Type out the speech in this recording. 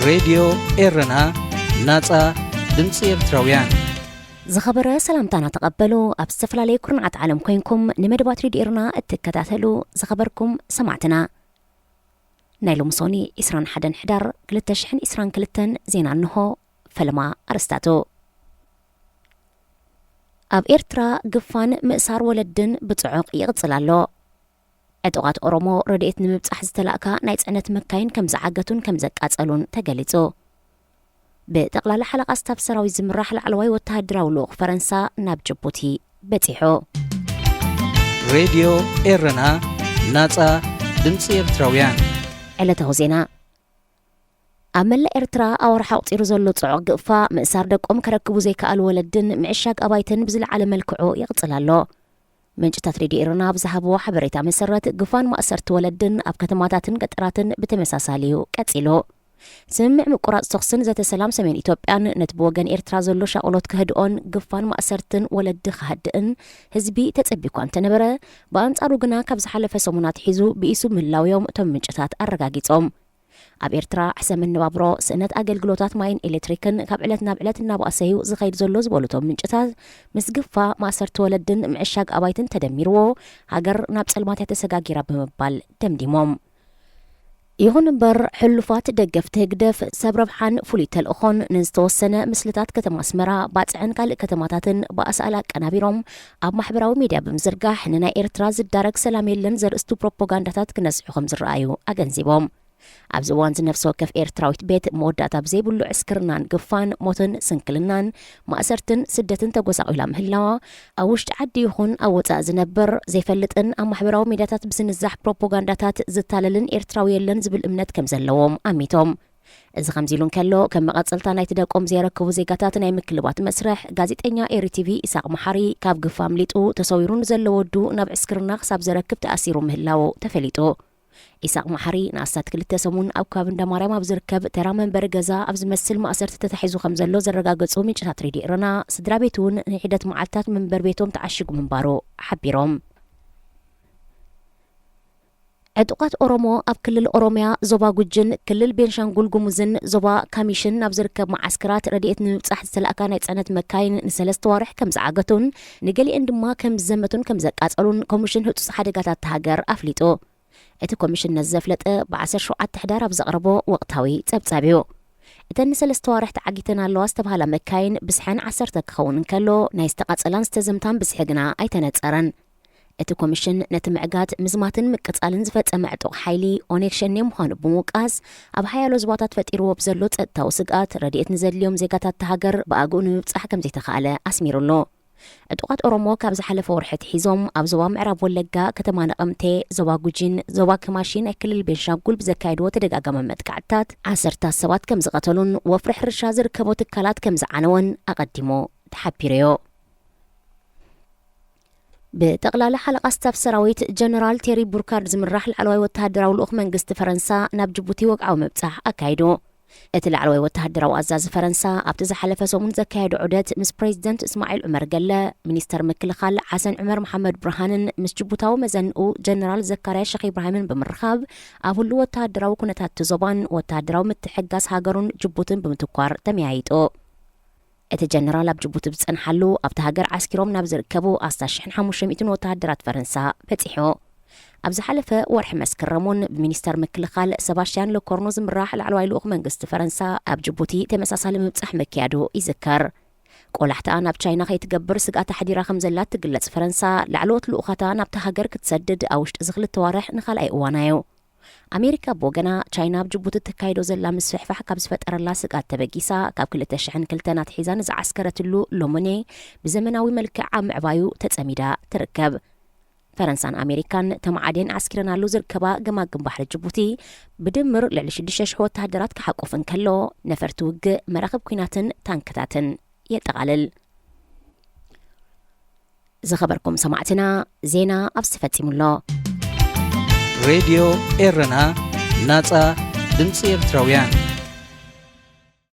ሬድዮ ኤረና፣ ናጻ ድምጺ ኤርትራውያን። ዝኸበረ ሰላምታና ተቐበሉ። ኣብ ዝተፈላለዩ ኩርናዓት ዓለም ኮይንኩም ንመደባት ሬድዮ ኤረና እትከታተሉ ዝኸበርኩም ሰማዕትና፣ ናይ ሎሚ ሶኒ ዕስራን ሓደን ሕዳር ክልተ ሽሕን ዕስራን ክልተን ዜና እንሆ። ፈለማ ኣርስታቱ። ኣብ ኤርትራ ግፋን ምእሳር ወለድን ብጽዑቕ ይቕጽል ኣሎ። ዕጡቓት ኦሮሞ ረድኤት ንምብጻሕ ዝተላእካ ናይ ጽዕነት መካይን ከም ዝዓገቱን ከም ዘቃጸሉን ተገሊጹ። ብጠቕላላ ሓለቓ ስታፍ ሰራዊት ዝምራሕ ላዕለዋይ ወተሃደራዊ ልኡኽ ፈረንሳ ናብ ጅቡቲ በጺሑ። ሬድዮ ኤረና፣ ናጻ ድምጺ ኤርትራውያን። ዕለታዊ ዜና። ኣብ መላእ ኤርትራ ኣዋርሕ ኣቑጺሩ ዘሎ ጽዑቕ ግፋ፣ ምእሳር ደቆም ከረክቡ ዘይከኣሉ ወለድን ምዕሻግ ኣባይትን ብዝለዓለ መልክዑ ይቕጽል ኣሎ። ምንጭታት ሬድዮ ኤረና ኣብ ዝሃብዎ ሓበሬታ መሰረት፣ ግፋን ማእሰርቲ ወለድን ኣብ ከተማታትን ገጠራትን ብተመሳሳሊ እዩ ቀጺሉ። ስምምዕ ምቁራጽ ተኹስን ዘተ ሰላም ሰሜን ኢትዮጵያን ነቲ ብወገን ኤርትራ ዘሎ ሻቕሎት ከህድኦን ግፋን ማእሰርትን ወለዲ ክሃድእን ህዝቢ ተጸቢኳ እንተነበረ፣ ብኣንጻሩ ግና ካብ ዝሓለፈ ሰሙን ኣትሒዙ ብኢሱ ምህላው'ዮም እቶም ምንጭታት ኣረጋጊጾም። ኣብ ኤርትራ ሕሰም መነባብሮ፣ ስእነት ኣገልግሎታት ማይን ኤሌክትሪክን ካብ ዕለት ናብ ዕለት እናባእሰ'ዩ ዝኸይድ ዘሎ ዝበሉ እቶም ምንጭታት፣ ምስ ግፋ ማእሰርቲ ወለድን ምዕሻግ ኣባይትን ተደሚርዎ፣ ሃገር ናብ ጸልማት እያ ተሰጋጊራ ብምባል ደምዲሞም። ይኹን እምበር፣ ሕሉፋት ደገፍቲ ህግደፍ ሰብ ረብሓን ፍሉይ ተልእኾን ንዝተወሰነ ምስልታት ከተማ ኣስመራ፣ ባጽዕን ካልእ ከተማታትን ብኣሳእል ኣቀናቢሮም ኣብ ማሕበራዊ ሚድያ ብምዝርጋሕ፣ ንናይ ኤርትራ ዝዳረግ ሰላም የለን ዘርእስቱ ፕሮፓጋንዳታት ክነዝሑ ከም ዝረኣዩ ኣገንዚቦም። ኣብዚ እዋን እዚ ነፍሲ ወከፍ ኤርትራዊት ቤት መወዳእታ ብዘይብሉ ዕስክርናን ግፋን፣ ሞትን ስንክልናን፣ ማእሰርትን ስደትን ተጎሳቒላ ምህላዋ፣ ኣብ ውሽጢ ዓዲ ይኹን ኣብ ወጻኢ ዝነብር፣ ዘይፈልጥን ኣብ ማሕበራዊ ሚድያታት ብዝንዛሕ ፕሮፓጋንዳታት ዝታለልን ኤርትራዊ የለን ዝብል እምነት ከም ዘለዎም ኣሚቶም። እዚ ከምዚ ኢሉ እንከሎ፣ ከም መቐጸልታ ናይቲ ደቆም ዘየረክቡ ዜጋታት ናይ ምክልባት መስርሕ፣ ጋዜጠኛ ኤሪ ቲቪ ኢሳቕ መሓሪ ካብ ግፋ ኣምሊጡ ተሰዊሩ ንዘሎ ወዱ ናብ ዕስክርና ክሳብ ዘረክብ ተኣሲሩ ምህላዉ ተፈሊጡ። ኢሳቕ መሓሪ ንኣስታት ክልተ ሰሙን ኣብ ከባቢ እንዳ ማርያም ኣብ ዝርከብ ተራ መንበሪ ገዛ ኣብ ዝመስል ማእሰርቲ ተታሒዙ ከም ዘሎ ዘረጋገጹ ምንጭታት ሬድዮ ኤረና፣ ስድራ ቤቱ እውን ንሒደት መዓልታት መንበሪ ቤቶም ተዓሺጉ ምንባሩ ሓቢሮም። ዕጡቓት ኦሮሞ ኣብ ክልል ኦሮምያ ዞባ ጉጅን ክልል ቤንሻንጉል ጉሙዝን ዞባ ካሚሽን ናብ ዝርከብ መዓስከራት ረድኤት ንምብጻሕ ዝተላእካ ናይ ጽዕነት መካይን ንሰለስተ ዋርሕ ከም ዝዓገቱን ንገሊአን ድማ ከም ዝዘመቱን ከም ዘቃጸሉን ኮሚሽን ህጹጽ ሓደጋታት እታ ሃገር ኣፍሊጡ። እቲ ኮሚሽን ነዚ ዘፍለጠ ብ ዓሰርተ ሸውዓተ ሕዳር ኣብ ዘቕረቦ ወቕታዊ ጸብጻብ እዩ። እተን ንሰለስተ ዋርሕ ተዓጊተን ኣለዋ ዝተባህላ መካይን ብዝሐን ዓሰርተ ክኸውን እንከሎ፣ ናይ ዝተቓጸላን ዝተዘምታን ብዝሒ ግና ኣይተነጸረን። እቲ ኮሚሽን ነቲ ምዕጋት፣ ምዝማትን ምቅጻልን ዝፈጸመ ዕጡቕ ሓይሊ ኦነግ ሸኔ ምዃኑ ብምውቃስ፣ ኣብ ሓያሎ ዞባታት ፈጢርዎ ብዘሎ ጸጥታዊ ስግኣት፣ ረድኤት ንዘድልዮም ዜጋታት እታ ሃገር ብኣግኡ ንምብጻሕ ከም ዘይተኻእለ ኣስሚሩሉ። ዕጡቓት ኦሮሞ ካብ ዝሓለፈ ወርሒ ኣትሒዞም ኣብ ዞባ ምዕራብ ወለጋ፣ ከተማ ነቐምቴ፣ ዞባ ጉጂን ዞባ ከማሺ ናይ ክልል ቤንሻንጉል ብዘካየድዎ ተደጋጋሚ መጥቃዕትታት ዓሰርታት ሰባት ከም ዝቐተሉን ወፍሪ ሕርሻ ዝርከቦ ትካላት ከም ዝዓነወን ኣቐዲሙ ተሓቢሩ'ዩ። ብጠቕላላ ሓለቓ ስታፍ ሰራዊት ጀነራል ቴሪ ቡርካርድ ዝምራሕ ላዕለዋይ ወተሃደራዊ ልኡኽ መንግስቲ ፈረንሳ ናብ ጅቡቲ ወግዓዊ ምብጻሕ ኣካይዱ። እቲ ላዕለዋይ ወተሃደራዊ ኣዛዚ ፈረንሳ ኣብቲ ዝሓለፈ ሰሙን ዘካየዶ ዑደት ምስ ፕሬዚደንት እስማዒል ዑመር ገለ፣ ሚኒስተር ምክልኻል ሓሰን ዑመር መሓመድ ብርሃንን ምስ ጅቡታዊ መዘንኡ ጀነራል ዘካርያ ሸኽ ኢብራሂምን ብምርኻብ ኣብ ህሉው ወተሃደራዊ ኩነታት እቲ ዞባን ወተሃደራዊ ምትሕግጋዝ ሃገሩን ጅቡትን ብምትኳር ተመያይጡ። እቲ ጀነራል ኣብ ጅቡቲ ብዝጸንሓሉ፣ ኣብታ ሃገር ዓስኪሮም ናብ ዝርከቡ ኣስታት ሽሕን ሓሙሽተ ሚእትን ወተሃደራት ፈረንሳ በጺሑ። ኣብ ዝሓለፈ ወርሒ መስከረም እውን ብሚኒስተር ምክልኻል ሰባስቲያን ለኮርኖ ዝምራሕ ላዕለዋይ ልኡኽ መንግስቲ ፈረንሳ ኣብ ጅቡቲ ተመሳሳሊ ምብጻሕ ምክያዱ ይዝከር። ቆላሕታኣ ናብ ቻይና ከይትገብር ስግኣት ኣሕዲራ ከም ዘላ እትግለጽ ፈረንሳ፣ ላዕለዎት ልኡኻታ ናብታ ሃገር ክትሰድድ ኣብ ውሽጢ እዚ ክልተ ዋርሕ ንኻልኣይ እዋና እዩ። ኣሜሪካ ብወገና፣ ቻይና ኣብ ጅቡቲ እተካይዶ ዘላ ምስፍሕፋሕ ካብ ዝፈጠረላ ስግኣት ተበጊሳ፣ ካብ ክልተ ሽሕን ክልተን ኣትሒዛ ንዝዓስከረትሉ ሎሞኔ ብዘመናዊ መልክዕ ኣብ ምዕባዩ ተጸሚዳ ትርከብ። ፈረንሳን ኣሜሪካን ተማዓዴን ዓስኪረናሉ ዝርከባ ገማግም ባሕሪ ጅቡቲ ብድምር ልዕሊ ሽዱሽተ ሽሕ ወተሃደራት ክሓቁፍ እንከሎ፣ ነፈርቲ ውግእ፣ መራኽብ ኲናትን ታንክታትን የጠቓልል። ዝኸበርኩም ሰማዕትና፣ ዜና ኣብዚ ተፈጺሙ ኣሎ። ሬድዮ ኤረና፣ ናጻ ድምጺ ኤርትራውያን።